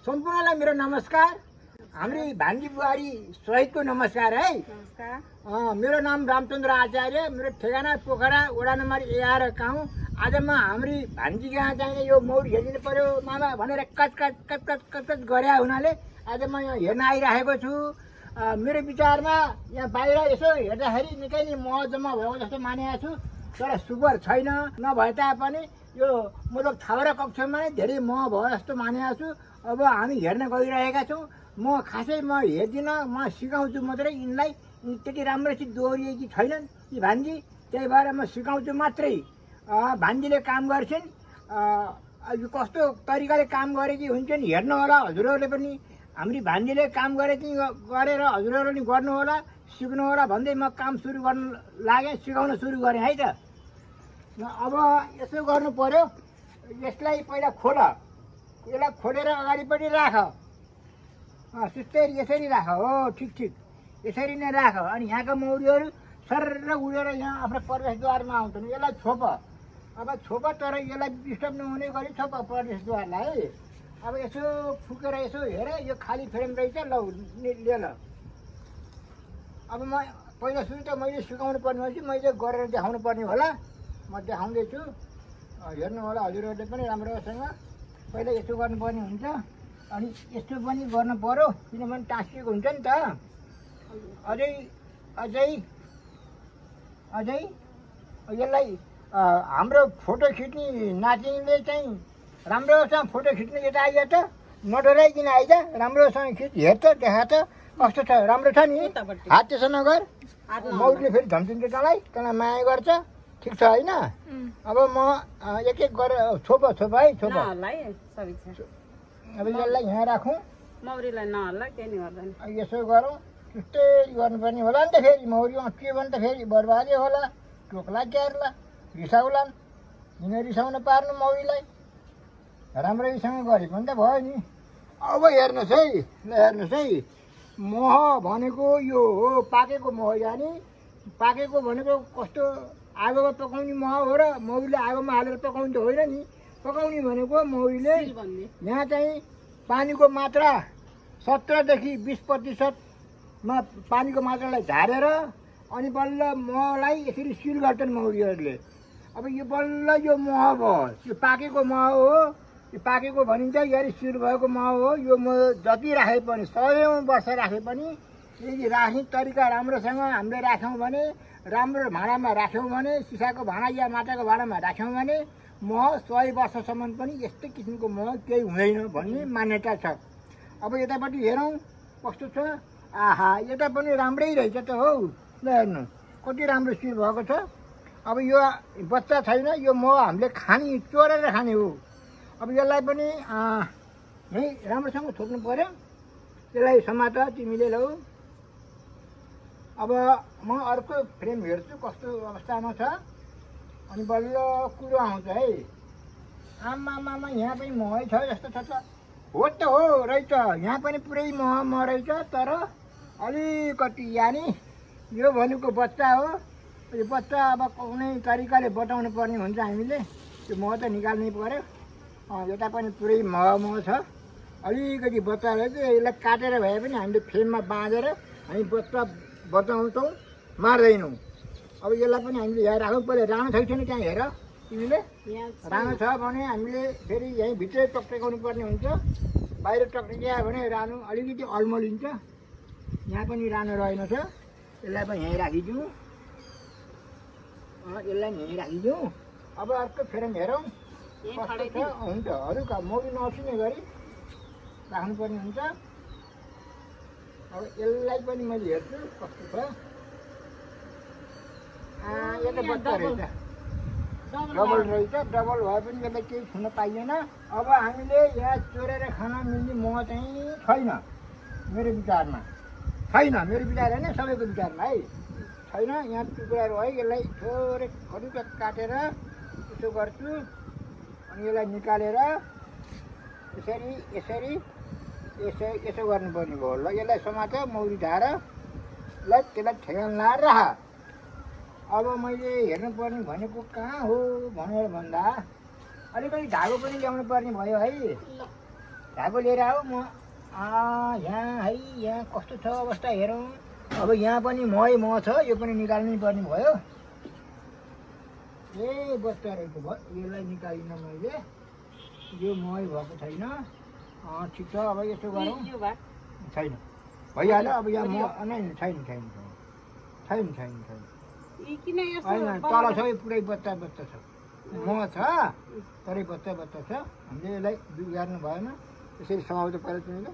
सम्पूर्णलाई मेरो नमस्कार। हाम्री भान्जी बुहारी सहितको नमस्कार है। मेरो नाम रामचन्द्र आचार्य, मेरो ठेगाना पोखरा, वडा नम्बर 11 गाउँ। आज म हाम्री भान्जी कहाँ चाहिने यो मौरी हेरिनु पर्यो मामा भनेर कच गरे हुनाले आज म यहाँ हेर्न आइरहेको छु। मेरो विचारमा यहाँ बाहिर यसो हेर्दाखेरि निकै नै मह जम्मा भएको जस्तो मानेको छु, तर सुपर छैन। नभए तापनि यो मतलब थावरा कक्षमा नै धेरै मह भयो जस्तो मानेको छु। अब हामी हेर्न गइरहेका छौँ। म खासै म हेर्दिनँ, म सिकाउँछु मात्रै यिनलाई। त्यति राम्रोसित दोहोरिएकी छैनन् यी भान्जी, त्यही भएर म सिकाउँछु मात्रै। भान्जीले काम गर्छन्, यो कस्तो तरिकाले काम गरेकी हुन्छन् हेर्नु होला हजुरहरूले पनि। हाम्री भान्जीले काम गरेर हजुरहरूले पनि गर्नु होला, सिक्नु होला भन्दै म काम सुरु गर्न लागेँ, सिकाउन सुरु गरेँ है त। अब यसो गर्नु पर्यो, यसलाई पहिला खोल, यसलाई खोलेर अगाडिपट्टि राख, सुस्तै यसरी राख। हो ठिक यसरी नै राख। अनि यहाँका मौरीहरू सर्र उडेर यहाँ आफ्नो प्रवेशद्वारमा आउँछन्। यसलाई छोप, अब छोप, तर यसलाई डिस्टर्ब नहुने गरी छोप प्रवेशद्वारलाई। अब यसो फुकेर यसो हेर, यो खाली फ्रेम रहेछ, ल लिएर। अब म पहिला सुरु त मैले सिकाउनु पर्ने हो कि मैले गरेर देखाउनु पर्ने होला। म देखाउँदैछु, हेर्नु होला हजुरहरूले पनि राम्रोसँग। पहिला यसो गर्नुपर्ने हुन्छ, अनि यस्तो पनि गर्नु पर्यो, किनभने टाँसिएको हुन्छ नि त। अझै यसलाई हाम्रो फोटो खिच्ने नाचिनीले चाहिँ राम्रोसँग फोटो खिच्नु यता आइज त, नडराइकन आइज, राम्रोसँग खिच, हेर त, देखा त कस्तो छ, राम्रो छ नि। हात त्यसो नगर, मौरीले फेरि धम्चिन्छ तँलाई माया गर्छ, ठिक छ होइन। अब म एक एक गरेर छोप है, छोप। अब यसलाई यहाँ राखौँ, मौरीलाई नहल्ला, केही नि गर्दैन। यसो गरौँ, त्यस्तै गर्नुपर्ने होला नि त। फेरि मौरी के भने त फेरि बर्बादै होला, टोक्ला क्यार्ला, रिसाउलान्। किन रिसाउन पार्नु मौरीलाई, राम्रैसँग गरे पनि त भयो नि। अब हेर्नुहोस् है, ल हेर्नुहोस् है, मह भनेको यो हो पाकेको मह। यानि पाकेको भनेको कस्तो आगोमा पकाउने मह हो र मौरीले आगोमा हालेर पकाउने त होइन नि। पकाउने भनेको मौरीले यहाँ चाहिँ पानीको मात्रा 17देखि 20%मा पानीको मात्रालाई झारेर अनि बल्ल महलाई यसरी सिल गर्छन् मौरीहरूले। अब यो बल्ल यो मह भयो, यो पाकेको मह हो, यो पाकेको भनिन्छ, यसरी सिल भएको मह हो। यो मह जति राखे पनि 100औं वर्ष राखे पनि यदि राख्ने तरिका राम्रोसँग हामीले राख्यौँ भने, राम्रो भाँडामा राख्यौँ भने, सिसाको भाँडा या माटाको भाँडामा राख्यौँ भने मह 100 वर्षसम्म पनि यस्तै किसिमको मह केही हुँदैन भन्ने मान्यता छ। अब यतापट्टि हेरौँ कस्तो छ। आहा, यता पनि राम्रै रहेछ त हौ। ल हेर्नु कति राम्रो सिल भएको छ। अब यो बच्चा छैन, यो मह हामीले खाने, चोरेर खाने हो। अब यसलाई पनि यहीँ राम्रोसँग छोप्नु पर्यो। यसलाई समात तिमीले लौ। अब म अर्को फ्रेम हेर्छु कस्तो अवस्थामा छ, अनि बल्ल कुरो आउँछ है। आमामा, यहाँ पनि महै छ जस्तो छ त। हो त हो रहेछ, यहाँ पनि पुरै मह रहेछ, तर अलिकति यानि यो भनेको बच्चा हो। यो बच्चा अब कुनै तरिकाले बचाउनु पर्ने हुन्छ हामीले, त्यो मह त निकाल्नै पर्यो। यता पनि पुरै मह छ, अलिकति बच्चा रहेछ। यसलाई काटेर भए पनि हामीले फ्रेममा बाँधेर हामी बच्चा बचाउँछौँ, मार्दैनौँ। अब यसलाई पनि हामीले यहाँ राखौँ। पहिला रानो छ छैन त्यहाँ हेर तिमीले, रानो छ भने हामीले फेरि यहीँ भित्रै टक्टाउनु पर्ने हुन्छ। बाहिर टक्टिया भने रानो अलिकति अल्मलिन्छ। यहाँ पनि रानो रहेनछ, यसलाई पनि यहीँ राखिदिउँ, यसलाई यहीँ राखिदिउँ। अब अर्को फ्रेम हेरौँ कस्तो छ। हुन्छ, अरूका मौरी नछुने गरी राख्नुपर्ने हुन्छ। अब यसलाई पनि मैले हेर्छु कस्तो छ। यो त बच्चा रहेछ, डबल रहेछ। डबल भए पनि यसलाई केही छुन पाइएन। अब हामीले यहाँ चोरेर खान मिल्ने मह चाहिँ छैन मेरो विचारमा, छैन। मेरो विचार होइन, सबैको विचारमा है, छैन। यहाँ टुक्राहरू है, यसलाई थोरै खडुक काटेर यसो गर्छु, अनि यसलाई निकालेर यसो गर्नुपर्ने भयो। ल यसलाई समात, मौरी धार, ल त्यसलाई ठेगान लाएर राख। अब मैले हेर्नुपर्ने भनेको कहाँ हो भनेर भन्दा अलिकति धागो पनि ल्याउनु पर्ने भयो है। धागो लिएर आऊ म यहाँ है यहाँ कस्तो छ अवस्था हेरौँ। अब यहाँ पनि मही म छ, यो पनि निकाल्नै पर्ने भयो। ए बच्चा रहेको भयो, यसलाई निकालिनँ मैले, यो मही भएको छैन। ठिक छ, अब यसो गरौँ। छैन भइहाल्यो। अब यहाँ म नै छैन छैन छैन छैन छैन होइन, तल सबै पुरै बच्चा बच्चा छ, म छ तरै बच्चा बच्चा छ। हामीले यसलाई बिगार्नु भएन। यसरी समाउँदा पऱ्यो तिमीले,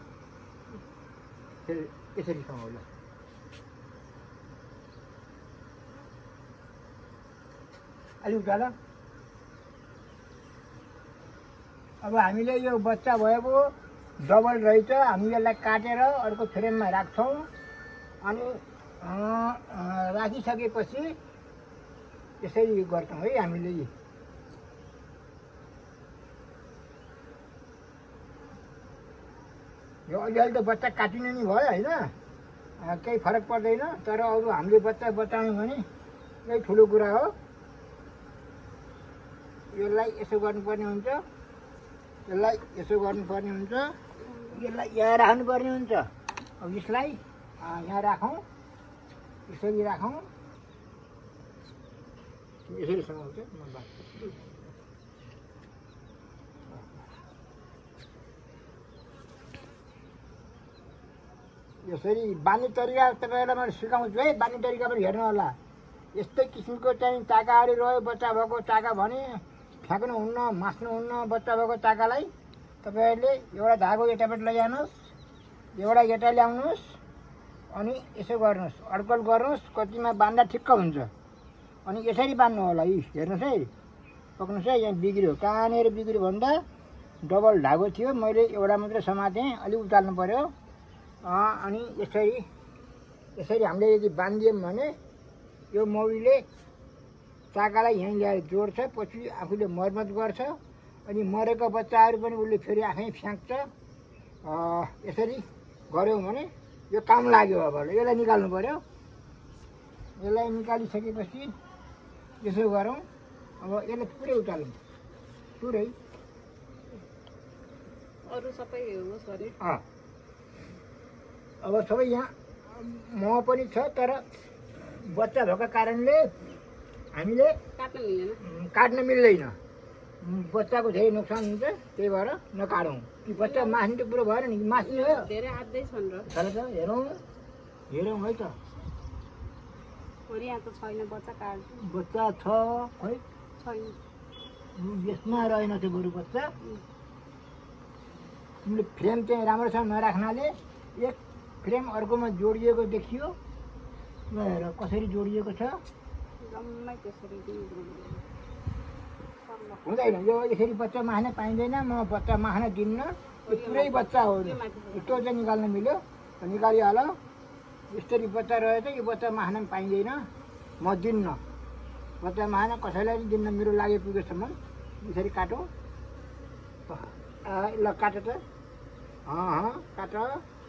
फेरि यसरी समाउल। अलि उकालो। अब हामीले यो बच्चा भएको डबल रहेछ, हामी यसलाई काटेर अर्को फ्रेममा राख्छौँ। अनि राखिसकेपछि यसरी गर्छौँ है हामीले। यो अलिअलि त बच्चा काटिनु नि भयो होइन, केही फरक पर्दैन। तर अरू हामीले बच्चा बचायौँ भने यही ठुलो कुरा हो। यसलाई यसो गर्नुपर्ने हुन्छ, यसलाई यसो गर्नुपर्ने हुन्छ, यसलाई यहाँ राख्नुपर्ने हुन्छ। अब यसलाई यहाँ राखौँ, यसरी राखौँ, यसरी समाउँछ। यसरी बानी तरिका तपाईँलाई मैले सिकाउँछु है। बानी तरिका पनि हेर्नु होला। यस्तै किसिमको चाहिँ चाकाहरू रह्यो बच्चा भएको चाका भने फ्याँक्नुहुन्न, मास्नुहुन्न बच्चा भएको चाकालाई। तपाईँहरूले एउटा धागो यतापट्टि लैजानुहोस्, एउटा यता ल्याउनुहोस्, अनि यसो गर्नुहोस्, अड्कल गर्नुहोस्, कतिमा बाँध्दा ठिक्क हुन्छ। अनि यसरी बाँध्नु होला। यी हेर्नुहोस् है, पक्नुहोस् है, यहाँ बिग्रियो। कहाँनिर बिग्रियो भन्दा डबल धागो थियो, मैले एउटा मात्रै समातेँ, अलिक उचाल्नु पऱ्यो। अनि यसरी यसरी हामीले यदि बाँधिदियौँ भने यो मौरीले चाकालाई यहीँ ल्याएर जोड्छ, पछि आफूले मर्मत गर्छ। अनि मरेको बच्चाहरू पनि उसले फेरि आफै फ्याँक्छ। यसरी गऱ्यौँ भने यो काम लाग्यो। अब यसलाई निकाल्नु पऱ्यो। यसलाई निकालिसकेपछि यसो गरौँ। अब यसलाई पुरै उचालौँ, पुरै अरू सबै होस् भने। अब सबै यहाँ मह पनि छ, तर बच्चा भएको कारणले हामीले काट्न मिल्दैन। बच्चाको धेरै नोक्सान हुन्छ, त्यही भएर नकाटौँ। कि बच्चा मास्ने त कुरो भएन नि, मास्ने हो धेरै आँट्दै छन् र। त हेरौँ हेरौँ है त। यहाँ त छैन बच्चा काट्छु। बच्चा छ खै छैन, यसमा रहेन त्यो बरु बच्चा। तिमीले फ्रेम चाहिँ राम्रोसँग नराख्नाले एक फ्रेम अर्कोमा जोडिएको देखियो। ल हेर कसरी जोडिएको छ। जम्मै त्यसरी हुँदैन, यो यसरी बच्चा मास्न पाइँदैन। म बच्चा मास्न दिन्न, यो पुरै बच्चा हो। त्यो चाहिँ निकाल्न मिल्यो, निकालिहाल। यसरी बच्चा रहेछ, यो बच्चा मास्न पनि पाइँदैन, म दिन्न। बच्चा मास्न कसैलाई पनि दिन्न, मेरो लागि पुगेसम्म। यसरी काटौँ। ल काट त, काट।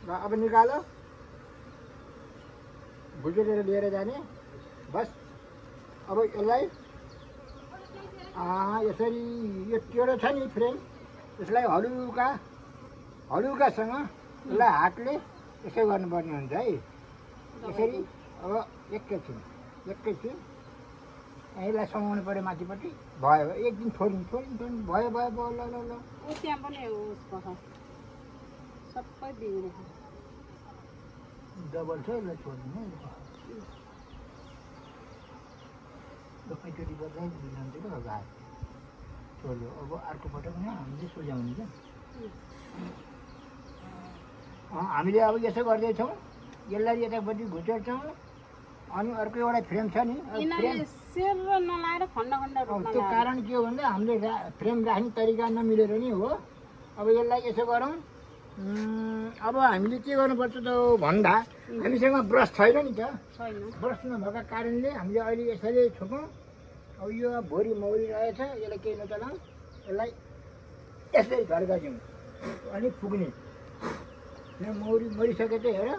अब निकाल, भुटेर लिएर जाने बस। अब यसलाई यसरी यो टेढो छ नि फ्रेम, यसलाई हलुकासँग यसलाई हातले यसो गर्नुपर्ने हुन्छ है। यसरी अब एकैछिन यसलाई समाउनु पऱ्यो माथिपट्टि। भयो एक दिन छोडिन् भयो भयो भयो। ल ल ल त्यहाँ पनि सबै बिग्रेछ। डबल छ, यसलाई छोडिदिनु। एकैचोटि बजाइ दिनुहुन्छ त घाट छोड्यो। अब अर्कोपटक पनि हामीले सुझाउने क्या। हामीले अब यसो गर्दैछौँ, यसलाई यतापट्टि घुचेर्छौँ। अनि अर्को एउटा फ्रेम छ नि, त्यो कारण के हो भन्दा हामीले फ्रेम राख्ने तरिका नमिलेर नि हो। अब यसलाई यसो गरौँ। अब हामीले के गर्नुपर्छ त भन्दा हामीसँग ब्रस छैन नि त। ब्रस नभएका कारणले हामीले अहिले यसरी छोपौँ। अब यो भोरी मौरी रहेछ, यसलाई केही नचलाउँ, यसलाई यसरी झर्कादिउँ अनि पुग्ने। यो मौरी मरिसकेको हेर,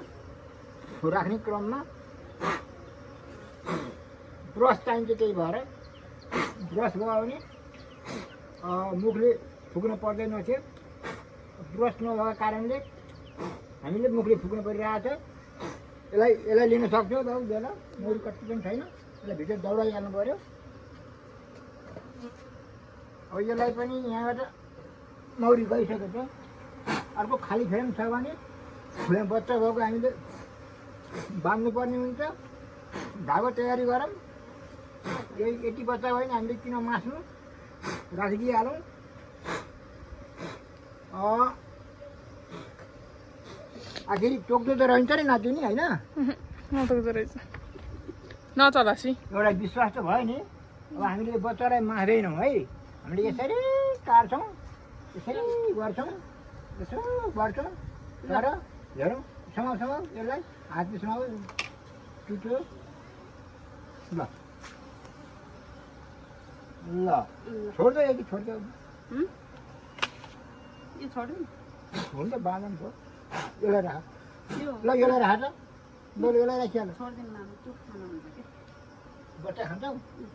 राख्ने क्रममा ब्रस चाहिन्छ। त्यही भएर ब्रस भयो भने मुखले फुक्न पर्दैन थियो। ग्रोथ नभएको कारणले हामीले मुखले फुक्नु परिरहेको छ। यसलाई लिन सक्छौँ बाबु बेला मौरी कति पनि छैन, यसलाई भित्र दौडाइहाल्नु पऱ्यो। अब यसलाई पनि यहाँबाट मौरी गइसकेको छ। अर्को खाली फ्रेम छ भने फ्रेम बच्चा भएको हामीले बाँध्नुपर्ने हुन्छ। धागो तयारी गरौँ। यति बच्चा भयो भने हामीले किन मास्नु राखिदिइहालौँ। आखिर टोक्दो त रहन्छ नि नातिनी होइन, नटोक्दो रहेछ नचलासी। एउटा विश्वास त भयो नि। अब हामीले बच्चालाई मार्दैनौँ है, हामीले यसरी काट्छौँ, यसरी गर्छौँ, यसो गर्छौँ। तर हेरौँ समाउ यसलाई हातले समाउ टुट्यो। ल ल छोड्दो यति छोड्दो यो छोड्यो नि हुन्छ बाँधन भयो। यसलाई राख यो ल, यसलाई राख त बरु यसलाई राखिहाल। छोडिदिनु मामा चुप खानुहुन्छ कि बच्चा खान्छौ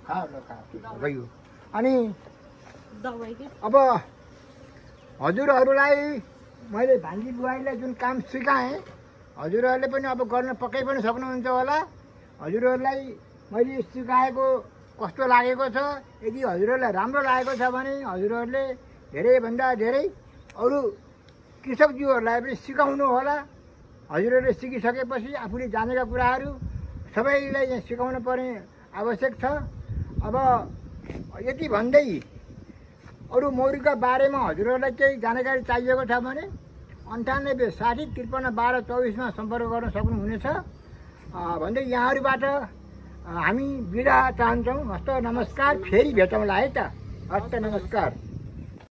खा ल खा गयो। अनि दबाई के अब हजुरहरूलाई मैले भान्जी बुहारीलाई जुन काम सिकाएँ हजुरहरूले पनि अब गर्न पक्कै पनि सक्नुहुन्छ होला। हजुरहरूलाई मैले सिकाएको कस्तो लागेको छ, यदि हजुरहरूलाई राम्रो लागेको छ भने हजुरहरूले धेरैभन्दा धेरै अरू कृषकज्यूहरूलाई पनि सिकाउनु होला। हजुरहरूले सिकिसकेपछि आफूले जानेका कुराहरू सबैलाई यहाँ सिकाउनु पर्ने आवश्यक छ। अब यति भन्दै अरू मौरीका बारेमा हजुरहरूलाई केही जानकारी चाहिएको छ भने 98 60 53 12 24मा सम्पर्क गर्न सक्नुहुनेछ भन्दै यहाँहरूबाट हामी बिदा चाहन्छौँ। हस्त नमस्कार, फेरि भेटौँला है त। हस्त नमस्कार।